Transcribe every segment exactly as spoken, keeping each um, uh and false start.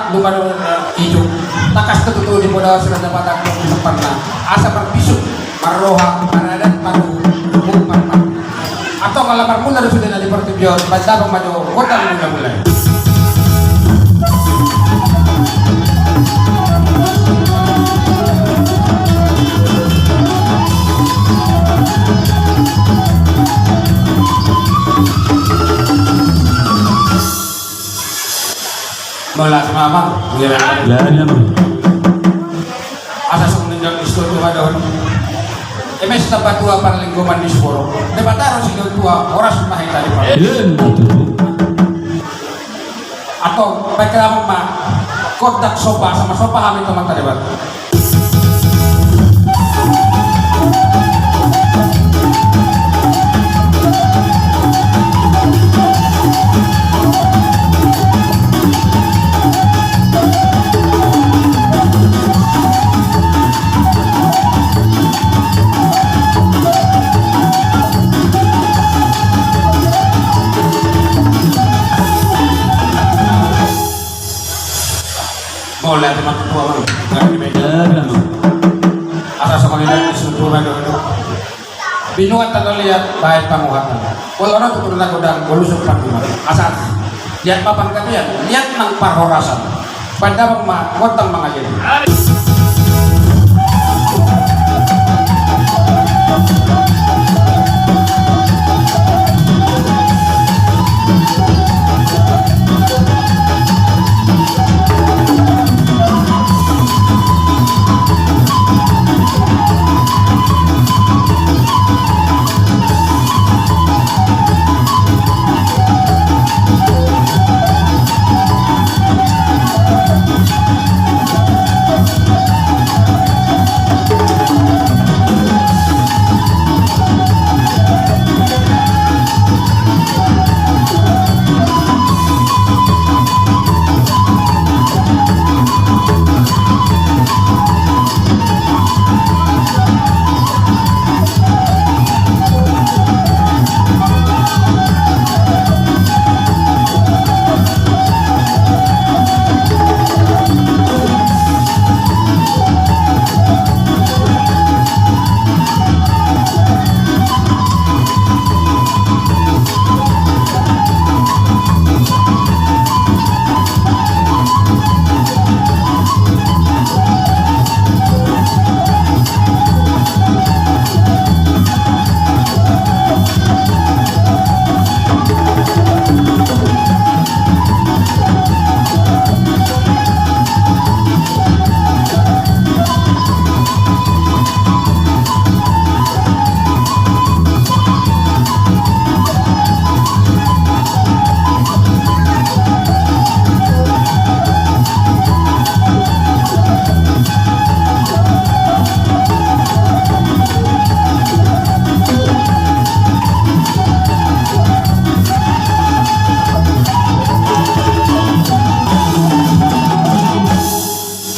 Dumadu ijuk. Tangkas tutu di poda sira dapat aku di tempat na. Asa marbisuk, marroha, maradat, maru, marmar. Atau kalau marmula di sudah di pertibion, baca apa maju, kota mula-mula. Mauliate ma amang. Iya. Asa songon na nidok ni situa-tua ma dohot. Eme sitamba tua parlinggoman ni siporo. Debata do situa-tua, horas ma hita di parlinggoman. Iya, betul. Atau baik lama ma. Gondang somba sama somba hami tu Amanta Debata. Mauliate ma tutu amang. Asa songon i nidok ni situa-tua ma dohot. Binuat tano liat baen panguhatan. Molo ro tutu na godang, molo sumpah di mana. Asa liat ma panggabean, liat nang parhorasan. Pandamang ma, gondang ma ngajari.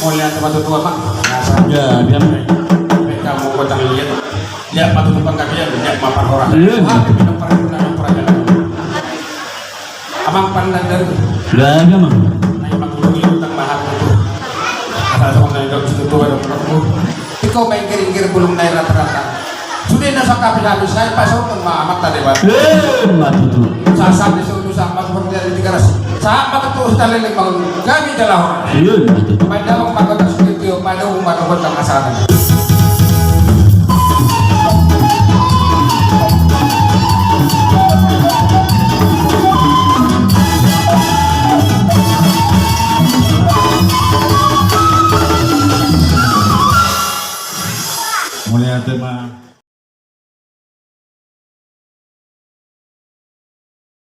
Mauliate ma tutu amang. Ya, dia. Mereka mau kota lihat. Liat ma tutu panggabean, liat ma parhorasan. Iya. Hami minum parguna, minum parguna. Amang Pandan dari. Iya, iya, Mang. Nai mangulungi utang mahal tutu. Asa songon na nidok ni situa-tua dohot. Ingkon maingkir-ingkir bulung nai rata-rata. Sude na sangkap habis, sai pasaut ma Amanta Debata. Iya, ma tutu. Sahat-sahat di solu, sahat ma seperti ada di garasi. Sahat ma tutu, sahat leleng bangun. Kami adalah orang. Iya, ma tutu. Pada mangkota studio, pada umat kota masalah. Mauliate ma.